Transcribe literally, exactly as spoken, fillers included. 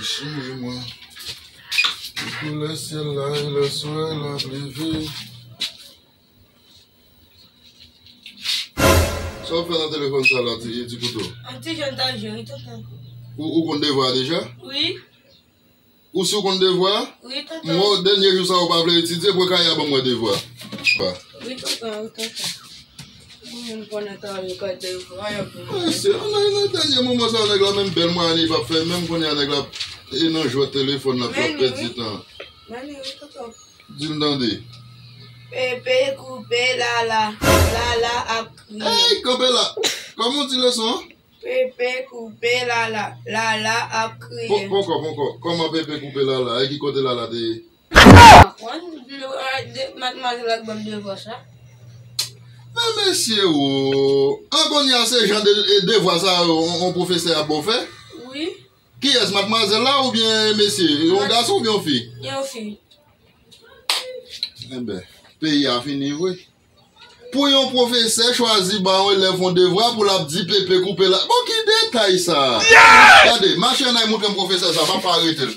Chire mwen. Koulè syèl la, e lè solèy la leve. Sa w fè nan telefòn sa la, ti, ti kouto? An ti jèn ta jwe, wi, tonton. Ou, ou konn devwa deja? Wi. Ou si w konn devwa? Wi, tonton. Mwen, dènye jou sa ou pa vle etidye, pran kay a ban mwen devwa. Wi, tonton, wi, tonton. Mwen menm konnen ta ale kay devwa, y ap ban mwen. Mesye, nan, nan dènye moman sa, nèg la menm bèl mwayen li p ap fè, menm konnen a nèg la, e nan jwèt telefòn l ap, l ap pèdi tan. Mani, wi, tonton. Di m tande. Pepe koupe Lala, Lala ap kriye. Ey, kanpe la. Kòman w di leson an? Pepe koupe Lala, Lala ap kriye. Pon, pon kò, pon kò. Kòman Pepe koupe Lala? E ki kote Lala te ye? Konn, madmwazèl la k ban m devwa sa. Men mesye o, an kounye a se jan de, de devwa sa yo, on, on pwofesè ap ba w fè? Wi. Kiyès, madmwazèl la oubyen mesye? Yon gason oubyen yon fi? Yon fi. Enben, peyi a fini vre. Pou yon pwofesè chwazi ba yon elèv yon devwa pou l ap di Pepe koupe la. Bon, ki detay sa? Gade, mache ann al montre m pwofesè sa, m ap arete l.